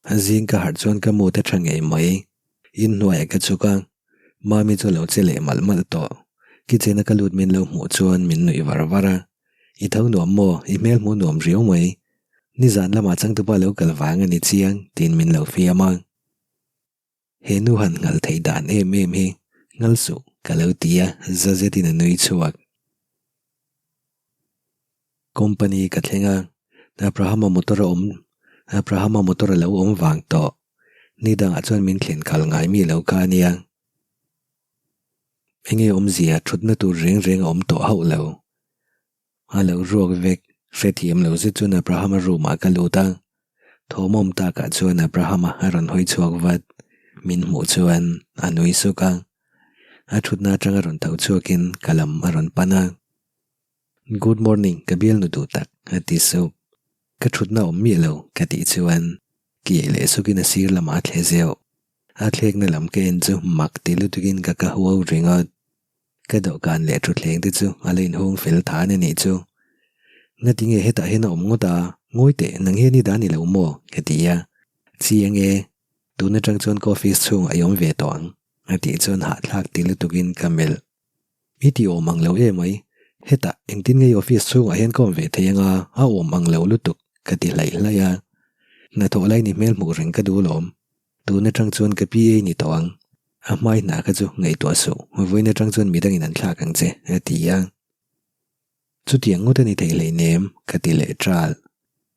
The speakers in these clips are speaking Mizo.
A zing ka harh chuan ka mood a tha ngei mai. Inhnuaiah ka chhuk a, Mami chu a lo che leh malh malh tawh. Kitchen a ka lut min lo hmuh chuan min nuih var var a, I tho nuam maw? I hmel hmuh nuam riau mai. Nizan lamah changtupa lo kal vang a ni chiang tiin min lo fiam a. He nu han nghal theih dan em em hi nghal suh ka lo ti a, za zetin a nui chhuak. Company ka thleng a, Abraham-a motor a awm Abraham-a motor a lo awm vang tawh. Ni dangah chuan min thlen khal ngai mi lo kha a nia. Enge awmzia thutna tur reng reng a awm tawh hauh lo. A lo ruak vek, hrethiam lo zet chuan Abraham-a room-ah ka lut a. Thawmawm takah chuan Abraham-a a rawn hawi chhuak vat. Min hmuh chuan a nui suk a. A thutna atanga rawn tho chhuakin ka lam a rawn pan a. Good morning, ka bialnu duh tak, a ti sup. Ka thutna awm miah lo, ka tih chuan kiai leh sukin a sir lamah a thle zeuh. A thlekna lam ka en chu mak ti lutukin ka ka huau ringawt. Ka dawhkan leh thutthleng te chu a la inhung fel than a nih chu. Ngati nge hetah hian a awm ngawt a, ngawi teh nang hian i dah ni lo maw? ka ti a. Chiang e, tun atang chuan ka office chhungah i awm ve tawh ang, a tih chuan hahthlak ti lutukin ka melh. I ti awm ang lo emai, hetah engtin nge i office chhungah hian ka awm ve thei anga a awm ang lo lutuk, ka ti hlaih hlaih a. Hnathawh lai ni hmel hmuh reng ka duh lawm. Tun atang chuan ka PA ni tawh ang. A hmai hna kha chu ngaihtuah suh, vawiin atang chuan midangin an thlak ang che, a ti a. Chutiang ngawt a ni thei hleinem, ka ti leh ṭal.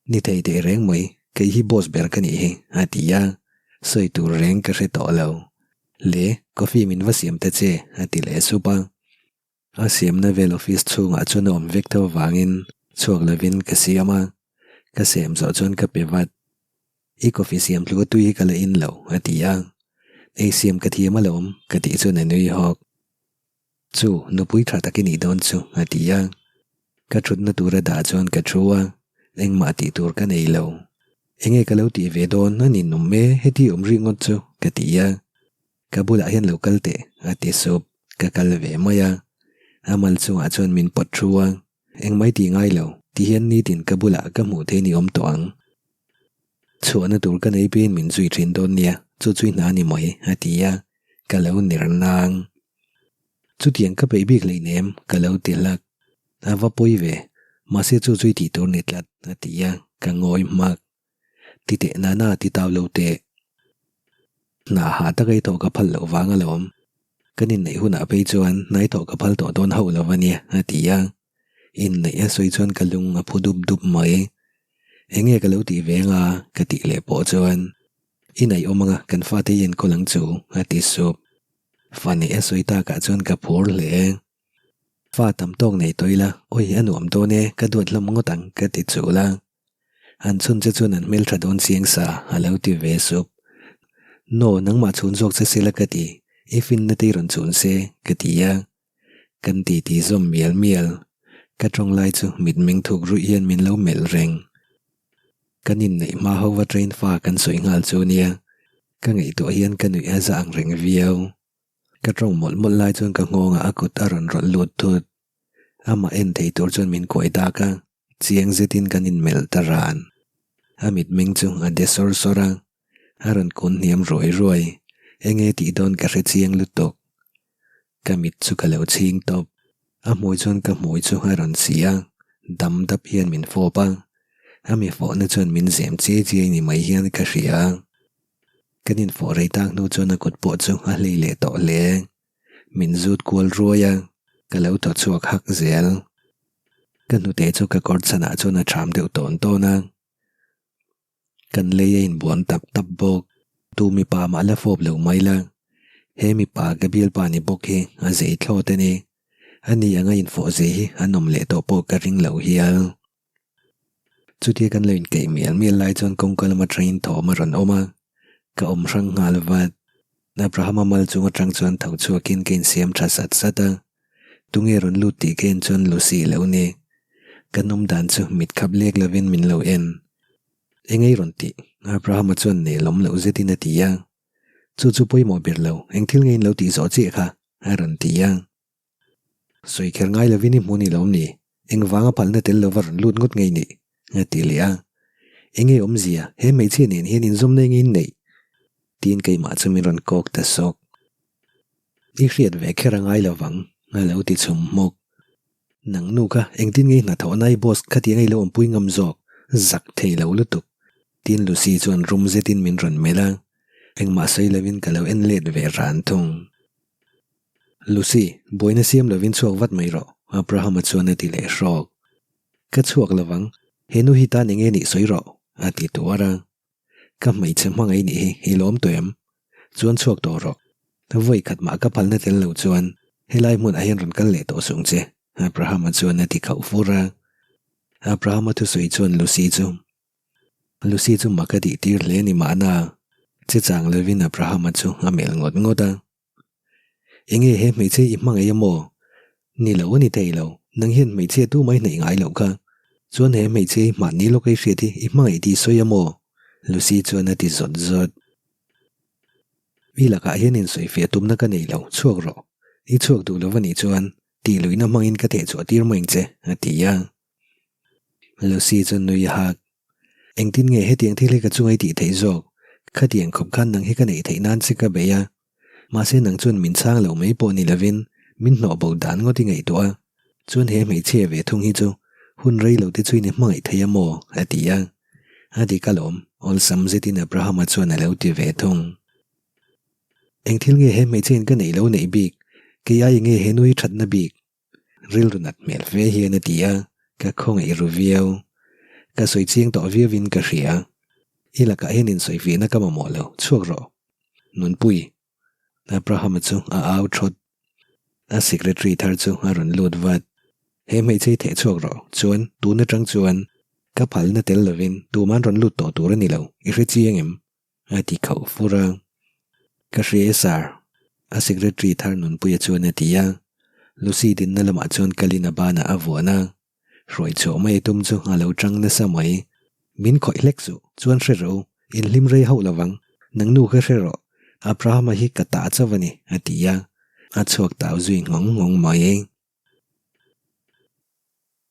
Ni thei teh reng mai, kei hi boss ber ka nih hi, a ti a. Sawi tur reng ka hre tawh lo. Le, coffee min va siam ta che, a ti leh sup a. A siamna vel office chhungah chuan a awm vek tho avangin chhuak lovin ka siam a, ka siam zawh chuan ka pe vat. I coffee siam tluka tui hi ka la in lo, a ti a. Ei siam ka thiam alawm, ka tih chuan a nui hawk. Chu, nupui tha tak i nih dawn chu, a ti a. Ka thutna tura dah chuan ka thu a, engmah tih tur ka nei lo. Enge ka lo tih ve dawn a ninawm e, heti awm rih ngawt chu, ka ti a. Ka bulah hian lo kal teh, a ti sup. Ka kal ve mai a. A mal chungah chuan min pawt thu a. Engmai tih ngai lo, ti hian nitin ka bulah ka hmuh thei ni awm tawh ang. Chhuahna tur ka nei piin min zui thin dawn nia, chu chu i hna ni mai, a ti a. Ka lo ner nang. Chutiang ka peih bik hleinem, ka lo ti hlak. A va pawi ve, mahse chu chu i tih tur ni tlat, a ti a, ka ngawi hmak. Ti teh nana ti tau lo teh. Hna ha taka i thawh ka phal loh vang alawm. Kan inneih hunah phei chuan hna i thawh ka phal tawh dawn hauh lo a nia, a ti a. Inneih a sawi chuan ka lung a phu dup dup mai. Enge ka lo tih ve anga ka tih leh pawh chuan i naih awm anga kan fate hi enkawl ang chu, a ti sup. Fa neih a sawi takah chuan ka phur hle. Fa tam tawk nei tawh ila, awi a nuam dawn e, ka duat hlawm ngawt ang, ka ti chul a. An chhun che chuan an hmeltha dawn chiang sa, a lo ti ve sup. No, nangmah chhun zawk che sela ka ti, i finna te i rawn chhun se, ka ti a. Kan ti ti zawm mial mial. Ka tawng lai chu mitmeng thuk ruih hian min lo melh reng. Kan inneih hma ho va train fa kan sawi nghal chu nia, ka ngaihtuah hian ka nuih a za ang reng viau. Ka tawng mawlh mawlh lai chuan ka nghawngah a kut a rawn rawlh lut thut. Amah en thei tur chuan min kuai dak a, chiang zetin kan inmelh ta ran. A mitmeng chu a de sawr sawr a, a rawn kun hniam ruai ruai. Enge tih dawn ka hre chiang lutuk. Ka mit chu ka lo chhing tawp. A hmui chuan ka hmui chu a rawn si a, dam dap hian min fawp a. A mi fawhna chuan min zem chiai chiai ni mai hian ka hria. Kan infawh rei tak hnu chuan a kut pawh chu a hlei leh tawh hle. Min zut kual ruai a, ka lo thaw chhuak hak zel. Ka hnute chu ka kawr chhanah chuan a ṭham deuh tawn tawn a. Kan lei a inbuan tap tap bawk. Tu mipa mah la fawp lo mai la. He mipa ka bialpa ni bawk hi a zei thlawt a ni. Ani anga infawh zei hi an awm leh tawh pawh ka ring lo hial. Chutia kan lo inkeih mial mial lai chuan kawngka lama train thawm a rawn awm a, ka awm hrang nghal vat. Abraham-a mal chung atang chuan tho chhuakin ka insiam tha sat sat a, tunge rawn lut tih ka en chuan Lucy lo ni. Ka nawm dan chu mit khap lek lovin min lo en. Engei rawn tih? Abraham-a chuan nelawm loh zetin a ti a. Chu chu pawimawh ber lo, eng thil nge in lo tih zawh chiah kha? a rawn ti a. Sawi kher ngai lovin i hmu ni lo ni, engvanga phalna tel lova rawn lut ngawt ngei ni? a ti leh a. Enge awmzia, he hmeichhia nen hian inzawmna enge in neih? Tiin keimah chu min rawn kawk ta sawk. I hriat ve kher a ngai lovang, a lo ti chhum hmawk. Nang nu kha engtin nge i hnathawhna i boss khatiang a i lo awmpui ngam zawk, zak thei lo lutuk. Tiin Lucy chuan rum zetin min rawn melh a, engmah sawi lovin ka lo en let ve ran thung. Lucy, buaina siam lovin chhuak vat mai rawh, Abraham-a chuan a ti leh hrawk. Ka chhuak lovang, he nu hi tan enge nih sawi rawh, a ti tuar a. Ka hmeichhe hmangaih nih hi i lawm tawh em? Chuan chhuak tawh rawh. Vawi khat mah ka phalna tel lo chuan helai hmunah hian rawn kal leh tawh sung che, Abraham-a chuan a ti khauh fur a. Abraham-a thusawi chuan Lucy chu Lucy chu mak a tih tir hle ni mahna che chang lovin Abraham-a chu a melh ngawt ngawt a. Enge he hmeichhe i hmangaih a maw? Ni lo a ni thei lo, nang hian hmeichhia tu mai hnaih ngai loh kha. Chuan he hmeichhia hi hmanni lawk ei hriat hi i hmangaih tih sawi a maw? Lucy chuan a ti zawt zawt. I lakah hian insawifiah tumna ka nei lo, chhuak rawh. I chhuak duh lo va nih chuan tih luihna hmangin ka thehchhuah tir mai ang che, a ti a. Lucy chu nui a hak. Engtin nge hetiang thil hi ka chunga i tih theih zawk? Khatiang khawp khan nang hi ka neih theih nan che ka bei a. Mahse nang chuan min chhang lo mai pawh ni lovin min hnawh bo dan ngawt i ngaihtuah a. Chuan he hmeichhia ve thung hi chu hun rei lo te chu in i hmangaih thei a maw? a ti a. A dik alawm, awlsam zetin Abraham-a chuan a lo ti ve thung. Eng thil nge he hmeichhia in ka neih lo neih bik? Kei ai nge he nu hi thatna bik? Rilru nat hmel fe hian a ti a, ka khawngaih ru viau. Ka sawi chiang tawh viauin ka hria. I lakah hian insawifiahna ka mamawh lo, chhuak rawh. Nunpui. Abraham-a chu a au thawt. A secretary thar chu a rawn lut vat. He hmeichhe i theh chhuak rawh, chuan tun atang chuan ka phalna tel lovin tuman rawn lut tawh tur a ni lo, i hre chiang em? A ti khauh fur a. Ka hria e sir, a secretary thar Nunpuia chuan a ti a. Lucy dinna lamah chuan kalin a banah a vuan a. Hruai chhuah mai tum chu a lo tang nasa mai. Min khawih hlek suh, chuan hre rawh u, inhlim rei hauh lovang, nang nu kha hre rawh, Abraham-a hi ka tah chauh a ni, a ti a. A chhuak tau zui nghawng nghawng mai.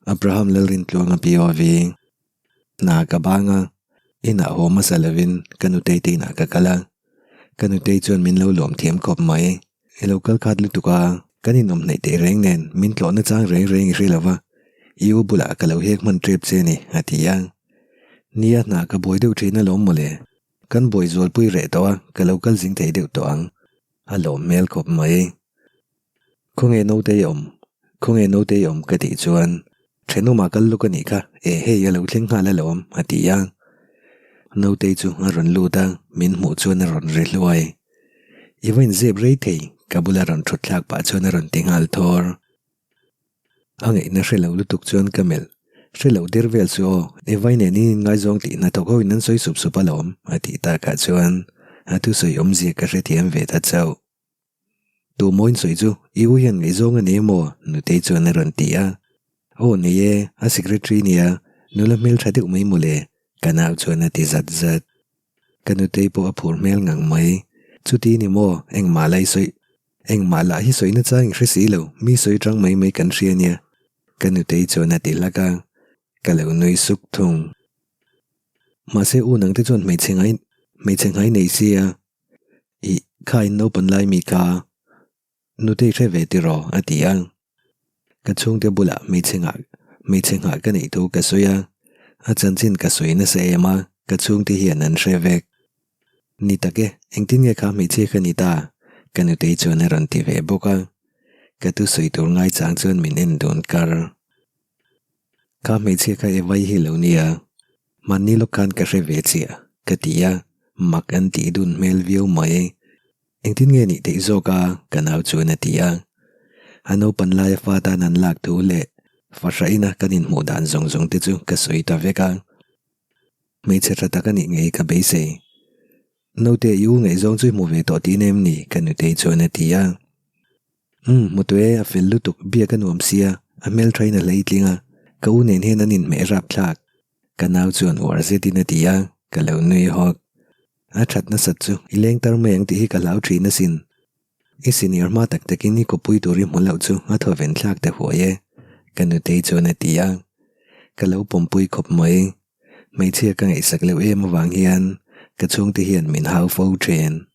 Abraham Lalrintluanga POV Hna ka bang a, inah haw hmasa lovin ka nutei te inah ka kal a, ka nutei chuan min lo lawm thiam khawp mai. I lo kal khat lutuk a, kan inawm hnaih teh reng nen min tlawhna chang reng reng i hre lo va, i u bulah ka lo hek hman tep che ni, a ti a. Nia hna ka buai deuh thin alawm mawle, kan buai zualpui reh tawh a, ka lo kal zing thei deuh tawh ang, a lawm hmel khawp mai. Khawnge nautei awm? Khawnge nautei awm ka tih chuan thenawmah kal luk a nih kha, e hei a lo thleng nghal alawm a ti a. Nautei chu a rawn lut a, min hmuh chuan a rawn ri hluai. I va inzep rei thei, ka bula rawn thut thlak pah chuan a rawn ti nghal thawr. A ngaihna hre lo lutuk chuan ka melh, hre lo der vel chu aw, Evai nen in inngaizawng tih hnathawk ho in an sawi sup sup alawm a tih takah chuan a thusawi awmzia ka hrethiam ve ta chauh. Tu mawiin sawi chu i u hian ngaihzawng a nei maw? Nutei chuan a rawn ti a. Aw nei e, a secretary nia, nula hmel tha deuh mai mawle, ka nau chuan a ti zat zat. Ka nutei pawh a phur hmel ngang mai. Chuti ni maw, engmah la i sawi, engmah lah hi sawina chang i hre si lo, mi sawi tang mai mai kan hria nia, ka nutei chuan a ti hlak a, ka lo nui suk thung. Mahse u nangte chuan hmeichhe ngai, hmeichhe ngai nei sia, Ih, kha in naupan lai mi ka nutei hre ve tiraw a ti a. Ka chhungte bulah hmeichhe nghah hmeichhe nghah ka neih thu ka sawi a, a chanchin ka sawi nasa em a, ka chhungte hian an hre vek. Ni tak e, engtin nge kha hmeichhia kha ni ta? Ka nutei chuan a rawn ti ve bawk a. Ka thusawi tur ngaichang chuan min en dun kar. Kha hmeichhia kha Evai hi lo nia, mahni lawk khan ka hre ve chiah, ka ti a, mak an tih dun hmel viau mai. Engtin nge nih theih zawk a, ka nau chuan a ti a. A naupan laia fa tan an lak thu leh fahra ina kan inhmuh dan zawng zawng te chu ka sawi ta vek a. Hmeichhe tha tak a nih ngei ka beisei. Naute i u ngaihzawng chu i hmu ve tawh tih nem ni? ka nutei chuan a ti a. Umm, hmu tawh e, a fel lutuk, biak a nuam sia, a hmelthain a hleitling a, ka u nen hian an inhmeh rap thlak. Ka nau chuan uar zetin a ti a, ka lo nui hawk. A that nasat chu i leng tar mai ang tih hi ka hlau thin asin. I senior hma tak takin i kawpui tur i hmu loh chu a thawven thlak ta huai e, ka nutei chuan a ti a. Ka lo pawmpui khawp mai. Hmeichhia ka ngaihsak loh em avang hian ka chhungte hian min hau fo thin.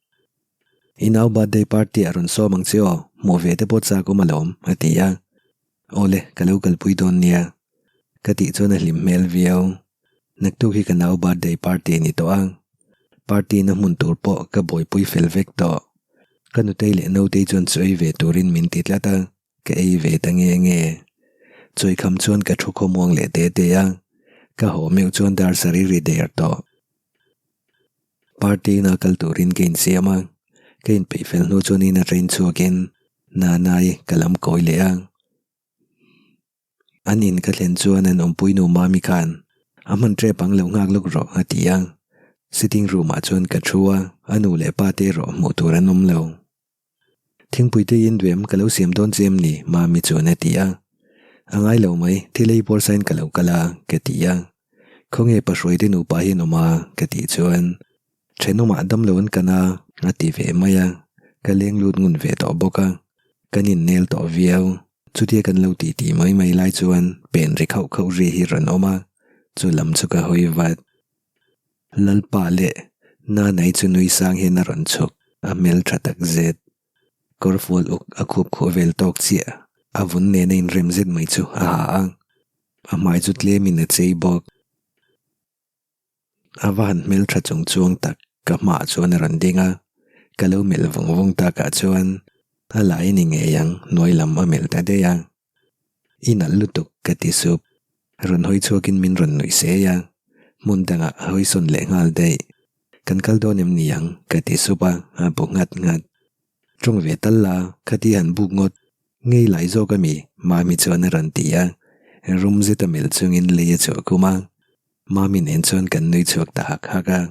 I nau birthday party ah rawn sawm ang che aw, hmuh ve te pawh chak awm alawm, a ti a. Awle, ka lo kalpui dawn nia. Ka tih chuan a hlim hmel viau. Naktuk hi ka nau birthday party a ni tawh a. Party na hmun tur pawh ka buaipui fel vek tawh. Ka nutei leh nautei chuan chu ei ve turin min ti tlat a. Ka ei ve ta nge nge. Chawikham chuan ka thu khawmuang leh te te a, ka haw meuh chuan dar sarih ri der tawh. Party ina kal turin ka insiam a, ka inpeih fel hnu chuan ina train chhuakin Nanai ka lam kawi leh a. An in ka thlen chuan an awmpui nu Mami khan a hman tep ang lo nghak lawk rawh a ti a. Sitting room ah chuan ka thu a, a nu leh pa te erawh hmuh tur an awm lo. Thingpui te in duem ka lo siam dawn che em ni? Mami chuan a ti a. A ngai lo mai, thil ei pawr sain ka lo kal a, ka ti a. Khawnge Pahruai te nupa hi an awm a? ka tih chuan Thenawmah damlo an kan a, a ti ve mai a. Ka leng lut ngun ve tawh bawk a, kan innel tawh viau. Chutia kan lo tih tih mai mai lai chuan pen ri khauh khauh ri hi rawn awm a, chu lam chu ka hawi vat. Lalpa leh Nanai chu nui sang hian a rawn chhuk, a hmel tha tak zet. Kawrfual uk a khup khuh vel tawk chiah, a vun nena inrem zet mai chu a ha a, a hmai chu tlemin a chei bawk. A va han hmel tha chung chuang tak ka hmaah chuan a rawn ding a, ka lo melh vung vung takah chuan a lai ni ngei ang hnuai lam a melh ta daih a. I nalh lutuk ka ti sup, rawn hawi chhuakin min rawn nuih sei a, hmun dangah a hawi sawn leh nghal daih. Kan kal dawn em ni ang ka ti sup a, a bu nghat nghat. Tawng ve tal la, khati han buk ngawt ngei lai zawk a mi? Mami chuan a rawn ti a, rum zet a melh chungin lei a chhuah khum a. Mami nen chuan kan nui chhuak ta hak hak a.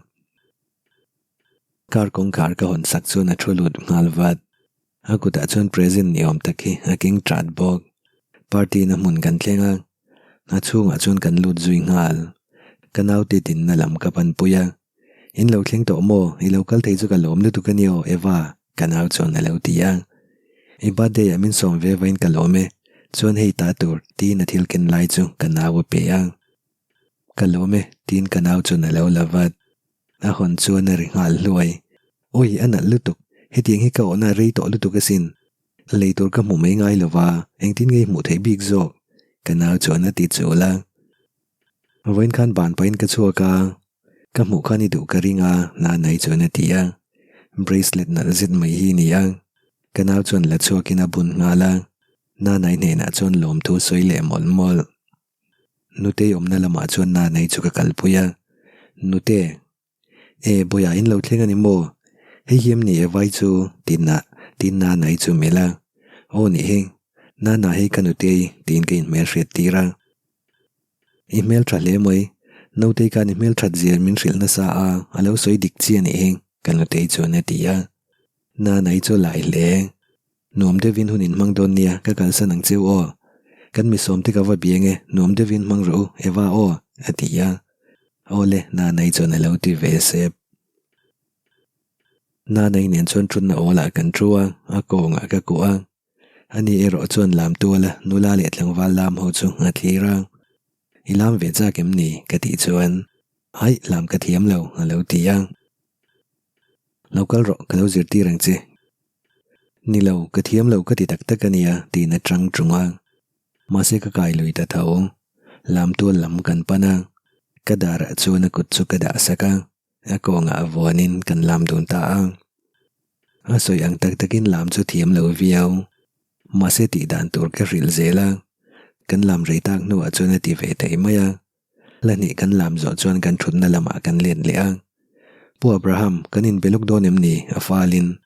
Car kawngkhar ka hawn sak chuan a thu lut nghal vat. A kutah chuan present ni awm tak hi a keng chat bawk. Party na hmun kan thleng a, a chhungah chuan kan lut zui nghal. Ka naute dinna lam ka panpui a, In lo thleng tawh maw? I lo kal thei chu ka lawm lutuk a nia aw Eva, ka nau chuan a lo ti a. I birthday ah min sawm ve vain ka lawm e, chuan hei ta tur tiin a thil ken lai chu ka nau a pe a. Ka lawm e, tiin ka nau chuan a lo la vat. A hawn chuan a ri nghal hluai. Awi, a nalh lutuk, hetiang hi ka awhna a rei tawh lutuk asin. Lei tur ka hmu mai ngai lo va, engtin nge i hmuh theih bik zawk? Ka nau chuan a ti chul a. Vawiin khan ban pahin ka chhuak a, ka hmuh khan i duh ka ring a, Nanai chuan a ti a. Bracelet nalh zet mai hi ni a. Ka nau chuan la chhuakin a bun nghal a. Nanai hnenah chuan lawmthu sawi leh mawlh mawlh. Nutei awmna lamah chuan Nanai chu ka kalpui a, Nute, e bawiah in lo thleng a ni maw? Hei hi em ni e vai chu? Tiin a tiin Nanai chu melh a, Aw nih hi, Nana hei ka nutei tiin ka inhmelhriat tir a. I hmeltha hle mai, Notei khan i hmelthat zia min hrilh nasa a, a lo sawi dik chi a nih hi, ka nutei chuan a ti a. Nanai chu a lai hle. Nuam deuhin hun in hmang dawn nia, ka kalsan ang cheu aw. Kan mi sawmte ka va biang e, nuam deuhin hmang rawh u, Eva aw, a ti a. Awle, Nanai chuan a lo ti ve sep. Nanai nen chuan thutna awlah kan thu a, a kawngah ka kuah a. Ani erawh chuan lam tuala nula leh tlangval lam ho chu a thlir a. I lam ve chak em ni? ka tih chuan, Aih, lam ka thiam lo, a lo ti a. Lo kal rawh, ka lo zirtir ang che. Ni lo, ka thiam lo ka ti tak tak a nia, tiin a chang tung a. Mahse ka kai lui ta tho. Lam tual lam kan pan a, ka darah chuan a kut chu ka dah sak a, a kawngah a vuanin kan lam dun ta a. A sawi ang tak takin lam chu thiam lo viau. Mahse tih dan tur ka hrilh zel a, kan lam rei tak hnuah chuan a ti ve thei mai a. Hla hnih kan lam zawh chuan kan thutna lamah kan let leh a. Pu Abraham, kan inbe lawk dawn em ni? A falin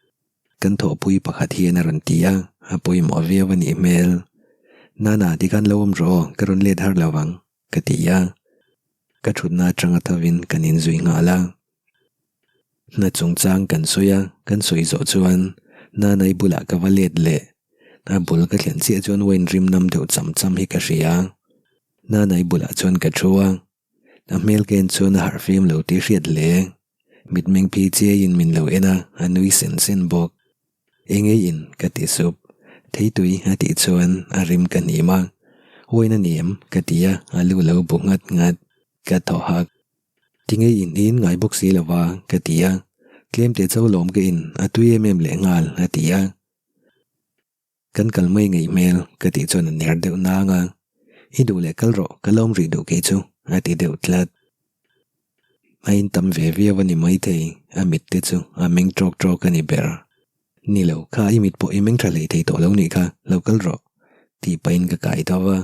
kan thawhpui pakhat hian a rawn ti a, a pawimawh viau a nih hmel. Nana, tikhan lo awm rawh aw, ka rawn let har lo ang, ka ti a. Ka thutna atanga thovin kan inzui nghal a. Hna chungchang kan sawi a, kan sawi zawh chuan Nanai bulah ka va let leh. A bul ka thlen chiah chuan wine rim nam deuh cham cham hi ka hria. Nanai bulah chuan ka thu a, a hmel ka en chuan a harh fim lo tih hriat hle. Mitmeng phi chiaiin min lo en a, a nui sen sen bawk. Engei in ka ti sup. Theitui a tih chuan a rim ka hnim a, Wine a ni em? ka ti a, a lu lo bu nghat nghat. Ka thaw hak. Tinge in i in ngai bawk si lo va ka ti a, tlem te cho lawm ka in a tui em em leh nghal a ti a. Kan kal mai ngei hmel ka tih chuan a ner deuh nang a, I duh leh kal rawh ka lawm rih duh kei chu a ti deuh tlat. A in tam ve viau a ni maithei a mit te chu a meng tawk tawk a ni ber. Ni lo kha i mit pawh i meng tha hlei thei tawh lo nih kha lo kal rawh tih pahin ka kai tho a,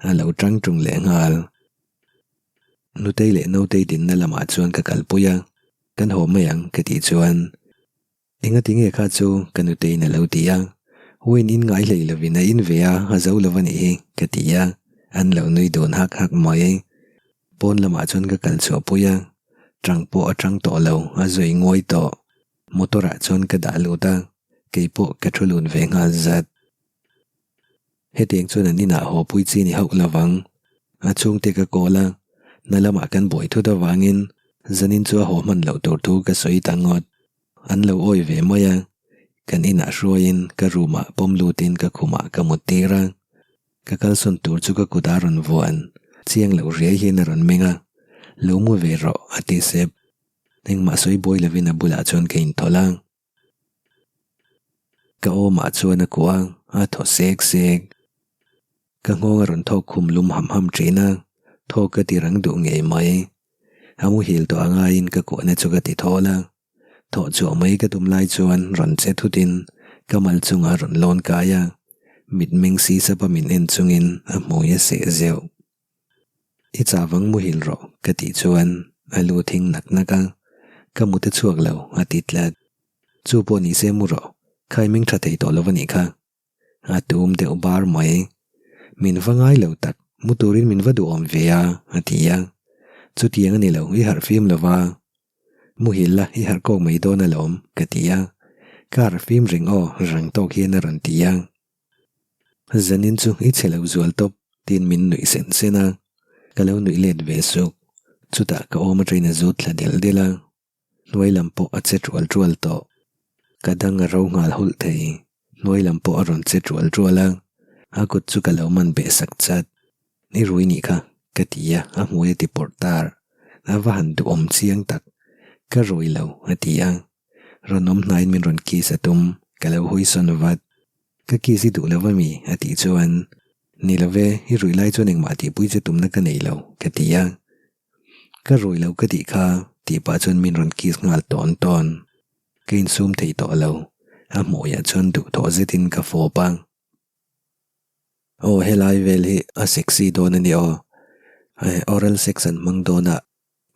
a lo tang tung leh nghal. Nutei leh Notei dinna lamah chuan ka kalpui a, kan haw mai ang ka tih chuan Engati nge kha chu ka nuteiin a lo ti a, Wayne in ngai hlei lovin a in ve a, a zo lo a nih hi ka ti a, an lo nui dun hak hak mai. Pawn lamah chuan ka kal chhuahpui a, tang pawh a tang tawh lo, a zui nguai tawh. Motor ah chuan ka dah lut a, keipawh ka thu lut ve nghal zat. Hetiang chuan an inah haw pui chi ni hauh lovang. A chhungte ka call a, hna lamah kan buai thut avangin zanin chu a haw hman loh tur thu ka sawi ta ngawt. An lo awi ve mai a, kan inah hruaiin ka room ah pawm lutin ka khumah ka mut tir a. Ka kalsawn tur chu ka kut a rawn vuan, chiang loh riai hian a rawn meng a, Lo mu ve rawh a ti sep. Engmah sawi buai lovin a bulah chuan ka inthawlh a. Ka awmah chuan a kuah a, a thaw sek sek. Ka nghawng a rawn thawk khum lum ham ham thin a, thawk ka ti rang duh ngei mai. A muhil tawh a ngaiin ka kuahna chu ka ti thawl a. Thawh chhuah mai ka tum lai chuan rawn che thutin ka mal chungah a rawn lawn kai a, mitmeng si sapa min en chungin a hmui a seh zeuh. I chavang muhil rawh ka tih chuan a lu thing nak nak a, ka mut a chhuak lo a ti tlat. Chu pawh ni se mu rawh, khai meng tha thei tawh lo a nih kha. A tum deuh bar mai. Min va ngai lo tak, mu turin min va duhawm ve a a ti a. Chutiang a ni lo, i harh fim lo va. Muhil la, i harh kawk mai dawn alawm ka ti a. Ka harh fim reng aw rang tawk hian a rawn ti a. Zanin chu i chhe lo zual tawp tiin min nuih sen sen a, ka lo nuih let ve suk. Chutah ka awm atangin a zut thla del del a, hnuai lam pawh a che tual tual tawh. Ka dang a ro nghal hulh thei, hnuai lam pawh a rawn che tual tual a, a kut chu ka lo man beh sak chat. I rui nih kha, ka ti a, a hmui a ti pawrh tar. A va han duhawm chiang tak. Ka rui lo, a ti a. Rawn awm hnaiin min rawn kiss a tum, ka lo hawi sawn vat. Ka kiss i duh lo a mi? a tih chuan, Ni lo ve, i ruih lai chuan engmah tihpui che tumna ka nei lo, ka ti a. Ka rui lo ka tih kha, tih pah chuan min rawn kiss nghal tawn tawn. Ka insum thei tawh lo, a hmuiah chuan duhthawh zetin ka fawp a. Aw helai vel hi a sexy dawn a ni aw, oral sex an hmang dawn a,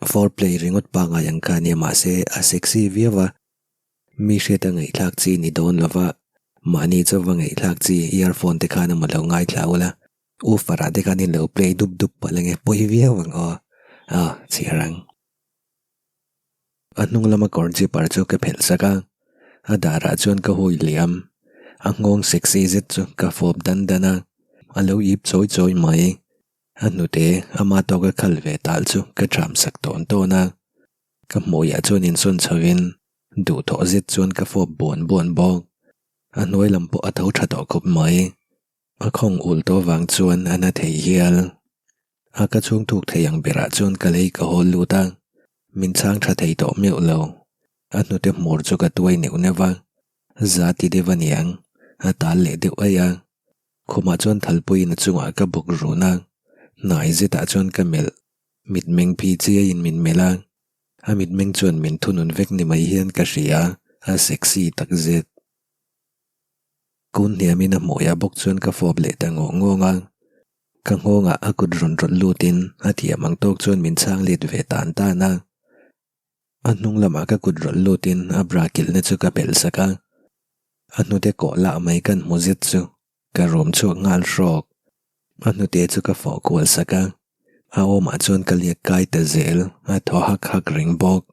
foreplay ringawt pangngai ang kha ania mahse a sexy viau a, mi hriat a ngaihthlak chi ni dawn lova, mahni chauva ngaihthlak chi earphone te khan emaw lo ngaithla ula, woofer ah te khan in lo play dup dup palh ange pawi viau ang aw, aw chhiar ang. A hnung lama kawr zipper chu ka phelh sak a, a darah chuan ka hui liam. A nghawng sexy zet chu ka fawp dan dan a, a lo ip chawi chawi mai. A hnute ama tawka khal ve tal chu ka ṭham sak tawn tawn a, ka hmuiah chuan insawn chhoin duhthawh zet chuan ka fawp buan buan bawk. A hnuai lam pawh a tho ṭha tawh khawp mai. A khawng ul tawh vang chuan a na thei hial. A ka chhung thuk thei ang berah chuan ka lei ka hawl lut a, min chhang tha thei tawh meuh lo. A hnute hmur chu ka tuai neuh neuh va, za ti deuh a niang, a tal leh deuh aih a. Khumah chuan thalpuiin a chungah ka bawk run a, hnai zetah chuan ka melh. Mitmeng phi chiaiin min melh a, a mitmeng chuan min thunun vek ni mai hian ka hria, a sexy takzet. Kun hniamin a hmuiah bawk chuan ka fawp leh ta ngawng ngawng a. Ka nghawngah a kut rawn rawlh lutin a thiam ang tawk chuan min chhang let ve tan tan a. A hnung lamah ka kut rawlh lutin a bra kilhna chu ka pelh sak a. A hnute kawh lah mai kan hmu zet chu ka rum chhuak nghal hrawk. A hnute chu ka fawh kual sak a. A awmah chuan ka liak kai ta zel, a thaw hak hak reng bawk.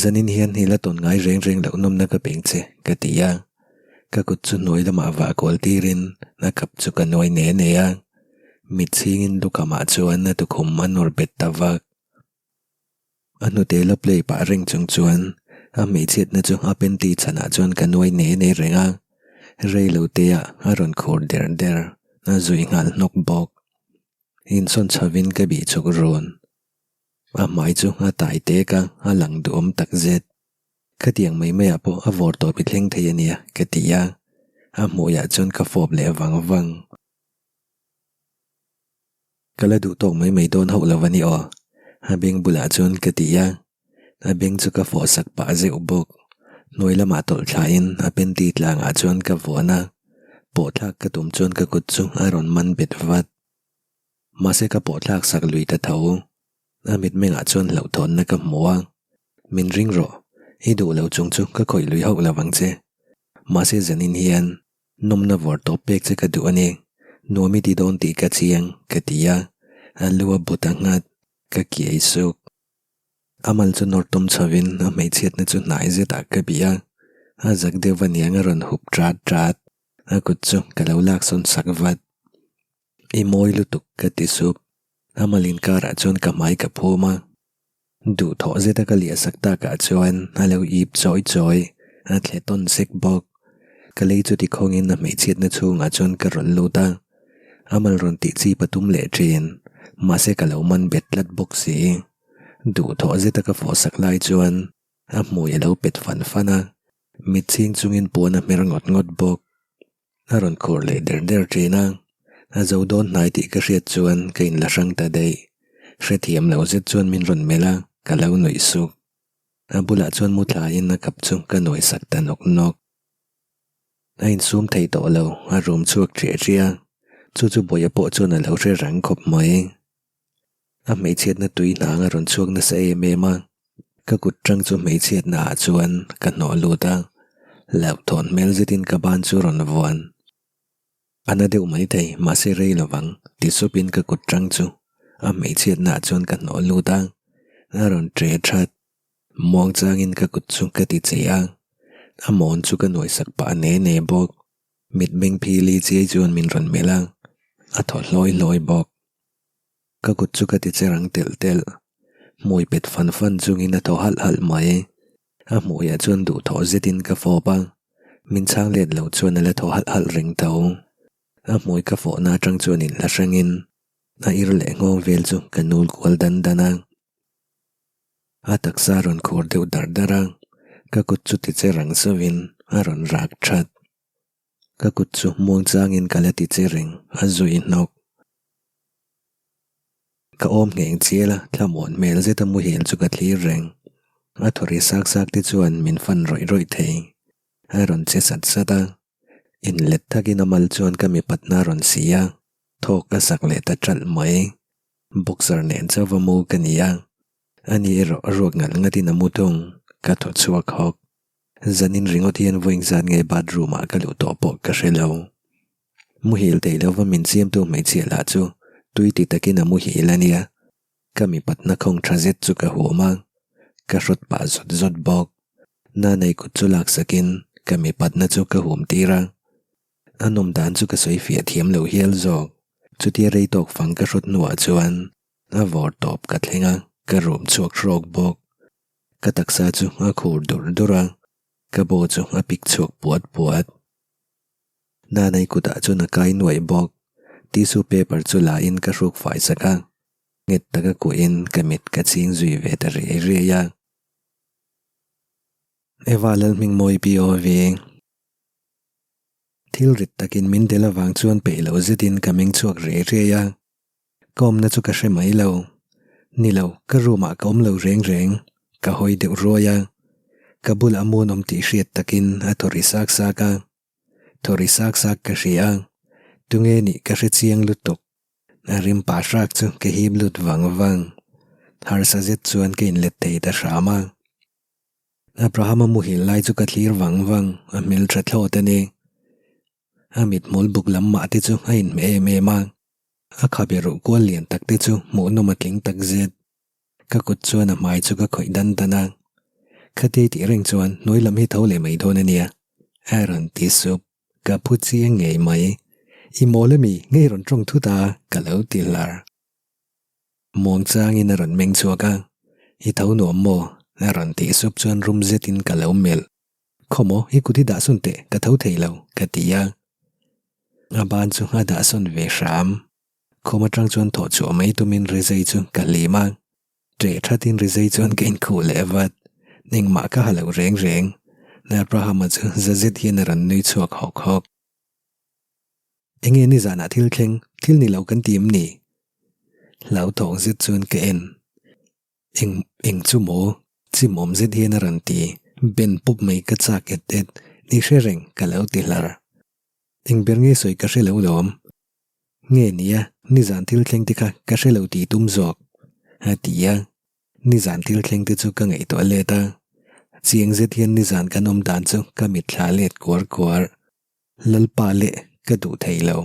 Zanin hian i la tawn ngai reng reng loh nawmna ka peng che, ka ti a. Ka kut chu hnuai lamah vah kual tirin a kap chu ka nuai ne ne a. Mit chhingin lukamah chuan a tukhum a nawr bet ta vak. A hnute la play pah reng chung chuan a hmeichhiatna chu a panty chhanah chuan ka nuai ne ne reng a. Rei lo teah a rawn khur der der, a zui nghal hnawk bawk. Insawn chhovin ka bih chuk run. A hmai chu a tai tek a, a lang duhawm tak zet. Khatiang mai maiah pawh a vawr tawp i thleng thei a nia, ka ti a. A hmuiah chuan ka fawp leh vang vang. Ka la duh tawk mai mai dawn hauh lo a ni aw, a beng bulah chuan ka ti a. A beng chu ka fawh sak pah zeuh bawk. Hnuai lamah tawlh thlain a panty tlangah chuan ka vuan a, pawhthlak ka tum chuan ka kut chu a rawn man bet vat. Mahse ka pawhthlak sak lui ta tho. A mitmengah chuan hlauhthawnna ka hmu a, Min ring rawh, i duh lo chung chu ka khawih lui hauh lo ang che. Mahse zanin hian nawmna vawr tawp pek che ka duh a ni, nuam i ti dawn tih ka chiang, ka ti a, a lu a bu ta nghat, ka kiai suk. A mal chu nawr tum chhovin a hmeichhiatna chu hnai zetah ka bih a, a zak deuh va niang a rawn hup ṭat ṭat, a kut chu ka lo laksawn sak vat. I mawi lutuk ka ti sup, a mal inkarah chuan ka hmai ka phum a, duhthawh zeta ka liah sak takah chuan a lo ip chawi chawi, a thle tawn sek bawk. Ka lei chu tikhawngin a hmeichhiatna chhungah chuan ka rawn lut a, a mal rawn tih chi patum leh thin, mahse ka lo man bet tlat bawk si. Duhthawh zeta ka fawh sak lai chuan a hmui a lo pet fan fan a, mitchhing chungin puan a hmer ngawt ngawt bawk. A rawn khur leh der der thin a, a zo dawn hnai tih ka hriat chuan ka inla hrang ta daih. Hrethiam lo zet chuan min rawn melh a, ka lo nuih suk. A bulah chuan mu thlaiin a kap chu ka nuai sak ta nawk nawk. A insum thei tawh lo, a rum chhuak ṭiah ṭiah a, chu chu Bawia pawh chuan a lo hre rang khawp mai. A hmeichhiatna tui hnang a rawn chhuak nasa em em a, ka kut ṭang chu hmeichhiatna ah chuan ka hnawh lut a, hlauhthawn hmel zetin ka ban chu rawn vuan. A na deuh mai thei, mahse rei lovang, ti supin ka kut ṭang chu a hmeichhiatna ah chuan ka hnawh lut a, a rawn ṭe ṭhat. Muang changin ka kut chu ka ti che a, a mawn chu ka nuai sak pah ne ne bawk. Mitmeng phili chiai chuan min rawn melh a, a thaw hlawi hlawi bawk. Ka kut chu ka ti che rang telh telh. Hmui pet fan fan chungin a thaw halh halh mai. A hmuiah chuan duhthawh zetin ka fawp a, min chhang let lo chuan a la thaw halh halh reng tho. A hmui ka fawhna atang chuan inhla hrangin a ir leh nghawng vel chu ka nul kual dan dan a. A taksa a rawn khur deuh dar dar a, ka kut chu ti che rang zauhin a rawn rak that. Ka kut chu muang changin ka la ti che reng a zui hnawk. Ka awm ngheng chial a, thlamuan hmel zeta muhil chu ka thlir reng. A thaw ri sak sak te chuan min fan rawih rawih thei. A rawn che sat sat a, inlet thakin a mal chuan ka mipatna a rawn si a, thawk ka sak leh ta ṭalh mai. Boxer nen chauva mu ka ni a, ani erawh ruak ngalh ngatin a mu thung, ka thaw chhuak hawk. Zanin ringawt hian vawiin zat nge bathroom ah ka luh tawh pawh ka hre lo. Muhil thei lova min siamtu hmeichhia lah chu tui ti takin a muhil a nia. Ka mipatna khawng tha zet chu ka huam a, ka hrawt pah zawt zawt bawk. Nanai kut chu laksakin ka mipatna chu ka hum tir a. A nawm dan chu ka sawi fiah thiam lo hial zawk. Chutia rei tawk fang ka hrawt hnuah chuan a vawr tawp ka thleng a, ka rum chhuak hrawk bawk. Ka taksa chu a khur dur dur a, ka baw chu a pik chhuak puat puat. Nanai kutah chuan a kai nuaih bawk. Tissue paper chu la in ka hruk fai sak a, nghet taka kuahin ka mit ka chhing zui ve ta riai riai a. Eva Lalhmingmawi POV. Thil rit takin min del avang chuan peih lo zetin ka meng chhuak riai riai a. Ka awmna chu ka hre mai lo. Ni lo, ka room ah ka awm lo reng reng. Ka hawi deuh ruai a. Ka bulah muan awm tih hriat takin a thaw ri sak sak a. Thaw ri sak sak ka hria a. Tunge nih ka hre chiang lutuk. A rim pah hrak chu ka hip lut vang vang. Harsa zet chuan ka inlet thei ta hram a. Abraham-a muhil lai chu ka thlir vang vang, a hmeltha thlawt a ni. A mithmul buk lam mah te chu a inhmeh em em a, a khabe ruh kual lian tak te chu hmuhnawm a tling tak zet. Ka kut chuan a hmai chu ka khawih dan dan a, Khati tih reng chuan hnuai lam hi tho leh mai dawn a nia, a rawn ti sup. Ka phu chiang ngei mai. I mawl ami, ngei rawn tawng thut a, ka lo ti hlar. Muang changin a rawn meng chhuak a, I tho nuam maw? a rawn tih sup chuan rum zetin ka lo melh. Khawmaw, i kut hi dah sawn teh, ka tho thei lo, ka ti a. A ban chu a dah sawn ve hram. Khawm atang chuan thawh chhuah mai tumin rizai chu ka hlim a. Ṭe ṭhatin rizai chuan ka inkhuh leh vat. Engmah ka ha lo reng reng. Abraham-a chu za zet hian a rawn nui chhuak hawk hawk. Enge nizanah thil thleng, thil ni lo kan ti em ni? Hlauthawng zet chuan ka en. Eng, eng chu maw? Chimawm zet hian a rawn ti. Ben pawp mai ka chak et et. Ni hre reng, ka lo ti hlar. Eng ber nge sawi ka hre lo lawm. Nge nia, nizan thil thleng te kha ka hre lo tih tum zawk, a ti a. Nizan thil thleng te chu ka ngaihtuah let a. Chiang zet hian nizan kan awm dan chu ka mitthla let kuar kuar. Lalpa leh ka duh thei lo.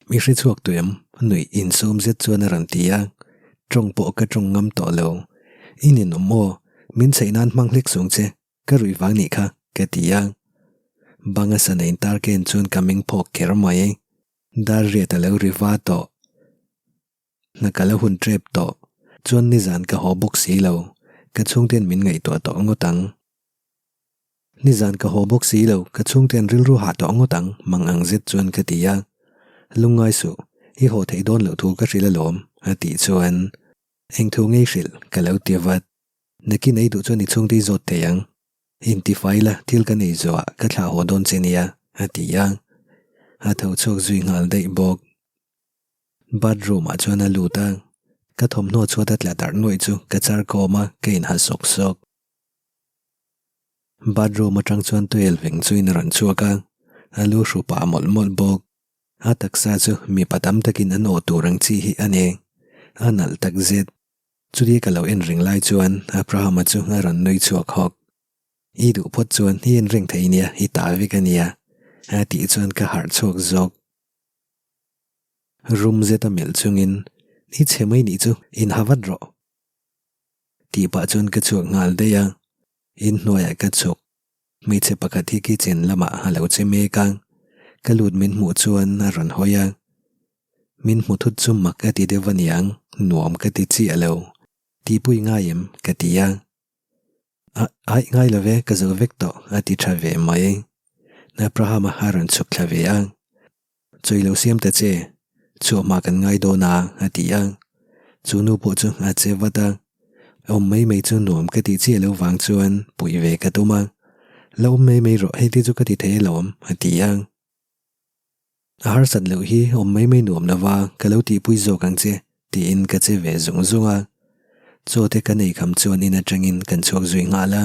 Mi hre chhuak tawh em? Nuih insum zet chuan a rawn ti a. Tawng pawh ka tawng ngam tawh lo. I ninawm aw, min chheih nan hmang hlek sung che. Ka ruih vang nih kha, ka ti a. Banga sana intar ka en chuan ka meng phawk kher mai. Dar riat a lo ri va tawh. Hna ka la hun tep tawh. Chuan nizan ka haw bawk si lo. Ka chhungten min ngaihtuah tawh ngawt ang. Nizan ka haw bawk si lo, ka chhungten rilru hah tawh ngawt ang, mang ang zet chuan ka ti a. Lungngai suh, i haw theih dawn loh thu ka hrilh alawm, a tih chuan. Engthu ngei hrilh, ka lo ti vat. Nakin ei duh chuan i chhungte i zawt thei ang. Intifai la, thil ka nei zawhah ka thlah haw dawn che nia, a ti a. A tho chhuak zui nghal daih bawk. Bathroom ah chuan a lut a, ka thawmhnaw chhuat a tla darh nuaih chu ka char kawm a, ka inha sawk sawk. Bathroom atang chuan tuel veng chuin a rawn chhuak a, a lu hru pah mawlh mawlh bawk. A taksa chu mipa tam takin an awh tur ang chi hi a ni. A nalh takzet. Chutia ka lo en reng lai chuan Abraham-a chu a rawn nui chhuak hawk. I duh phawt chuan i en reng thei nia, i ta vek a nia, a tih chuan ka harh chhuak zawk. Rum zeta melh chungin, I chhe mai nih chu, inha vat rawh. Tih pah chuan ka chhuak nghal daih a, inhnuaiah ka chhuk. Hmeichhe pakhat hi kitchen lamah a lo che mek a, ka lut min hmuh chuan a rawn hawi a. Min hmu thut chu mak a ti deuh a niang, nuam ka ti chiah lo. Tihpui ngai em? ka ti a. A, aih ngai lo ve, ka zo vek tawh, a ti tha ve mai. Abraham-a a rawn chhuk thla ve a. Chawi lo siam ta che, chhuah hma kan ngai dawn a, a ti a. Chu nu pawh chu a che vat a. Awm mai mai chu nuam ka tih chiah lo vang chuan puih ve ka tum a. La awm mai mai rawh, hei te chu ka ti thei alawm, a ti a. A harsat loh hi awm mai mai nuam lova ka lo tihpui zawk ang che tiin ka che ve zung zung a. Chaw te kan ei kham chuan in atangin kan chhuak zui nghal a.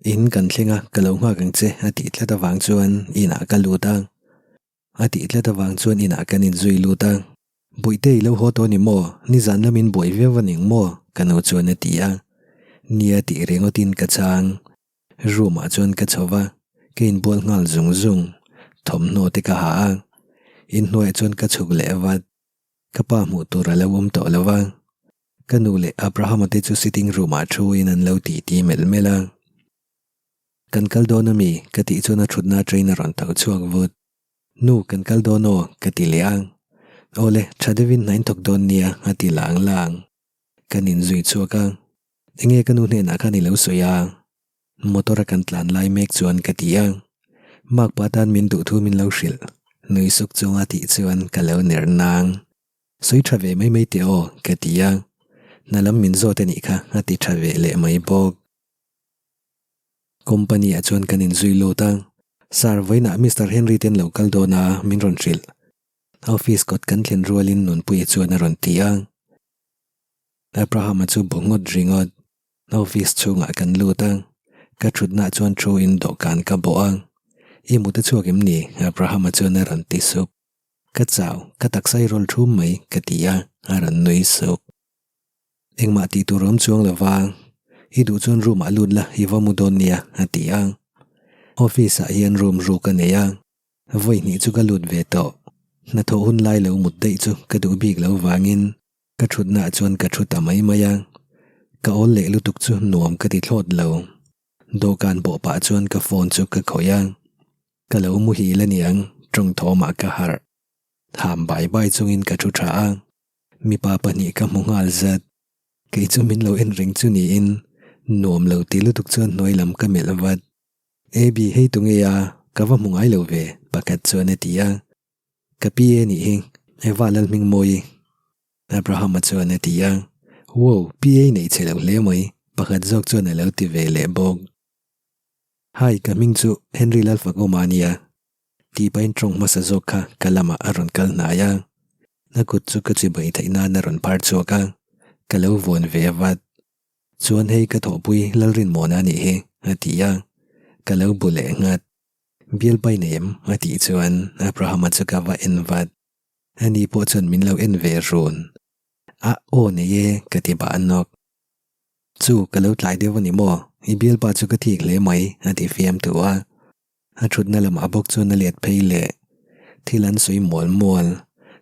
In kan thleng a, ka lo nghak ang che a tih tlat avang chuan inah ka lut a. A tih tlat avang chuan inah kan inzui lut a. Bawihte i lo haw tawh a ni maw? Nizan lamin buai viau a ning maw? Ka nu chuan a ti a. Nia tih ringawtin ka chhang. Room ah chuan ka chho va, ka inbual nghal zung zung, thawmhnaw te ka ha a, inhnuaiah chuan ka chhuk leh vat, ka pa hmuh tur a lo awm tawh lo va, ka nu leh Abraham-a te chu sitting room ah thu in an lo ti ti melh melh a. Kan kal dawn ami? ka tih chuan a thutna train a rawn tho chhuak vut. Nu, kan kal dawn aw, ka ti leh a. Awle, tha deuhin hna in thawk dawn nia, a ti lang lang. Kan inzui chhuak a. Enge ka nu hnenah khan i lo sawi a? Motor a kan tlan lai mek chuan ka ti a. Makpa tan min duh thu min lo hrilh. Nui suk chunga tih chuan ka lo ner nang. Sawi tha ve mai mai teh aw, ka ti a. Hna lam min zawt a nih kha a ti tha ve leh mai bawk. Company ah chuan kan inzui lut a. Sir, vawiinah Mister Henry te an lo kal dawn a, min rawn hrilh. Office kawt kan thlen rualin Nunpuia chuan a rawn ti a. Abraham-a chu bu ngawt ringawt. Office chhungah kan lut a, ka thutna chuan thu in dawhkan ka bawh a. I mut a chhuak em ni? Abraham-a chuan a rawn ti sup. Ka chau, ka taksa i rawl thum mai, ka ti a, a rawn nui sup. Engmah tih tur awm chuang lo va, i duh chuan room ah lut la, i va mu dawn nia, a ti a. Office ah hian room ruk a nei a, vawi hnih chu ka lut ve tawh. Hnathawh hun lai lo mut daih chu ka duh bik lo vangin Ka thutnaah chuan ka thu ta mai mai a, ka awl leh lutuk chu nuam ka ti thlawt lo. Dawhkan bawh pah chuan ka phone chu ka khawih a, ka lo muhil a niang tawng thawmah ka harh. Ham bai bai chungin ka thu tha a, mipa pahnih ka hmu nghal zat. Kei chu min lo en reng chu niin nuam lo ti lutuk chuan hnuai lam ka melh vat. Abby hei tunge a, ka va hmu ngai lo ve pakhat chuan a ti a. Ka pi e nih hi, Eva Lalhmingmawi. Abraham-a chuan a ti a. Wow, PA nei che lo hle mai, pakhat zawk chuan a lo ti ve leh bawk. Hi, ka hming chu Henry Lalfakawma a nia. Tih pahin tawng hmasa zawk kha ka lamah a rawn kal hnai a. A kut chu ka chibai theih nan a rawn phar chhuak a, ka lo vuan ve vat. Chuan hei ka thawhpui Lalrinmuana a nih hi, a ti a. Ka lo bu leh nghat. Bialpai nei em? a tih chuan Abraham-a chu ka va en vat. Ani pawh chuan min lo en ve run. A aw nei e, ka ti bah nawk. Chu, ka lo tlai deuh a ni maw? I bialpa chu ka thik hle mai, a ti fiam tu a. A thutna lamah bawk chuan a let phei leh. Thil an sawi mual mual.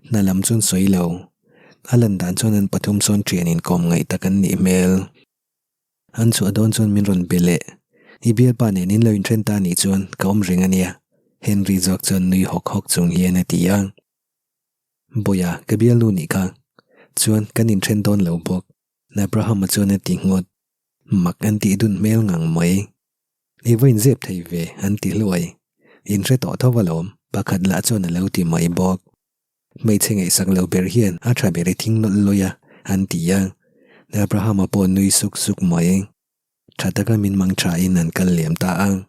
Hna lam chuan sawi lo. A lan dan chuan an pathum sawn thian inkawm ngaih tak an nih hmel. An chhuah dawn chuan min rawn be leh. I bialpa nen in lo inthen ta nih chuan ka awm reng a nia, Henry zawk chuan nui hawk hawk chung hian a ti a. Bawiha, ka bialnu nih kha. Chuan kan inthen dawn lo bawk, Abraham-a chuan a ti nghut. Mak an tih dun hmel ngang mai. I va inzep thei ve, an ti hluai. In hre tawh tho alawm, pakhat lah chuan a lo ti mai bawk. Hmeichhe ngaihsak lo ber hian a tha ber i thing nawlh lawi a, an ti a. Abraham-a pawh nui suk suk mai. Tha taka min mang thain an kal liam ta a.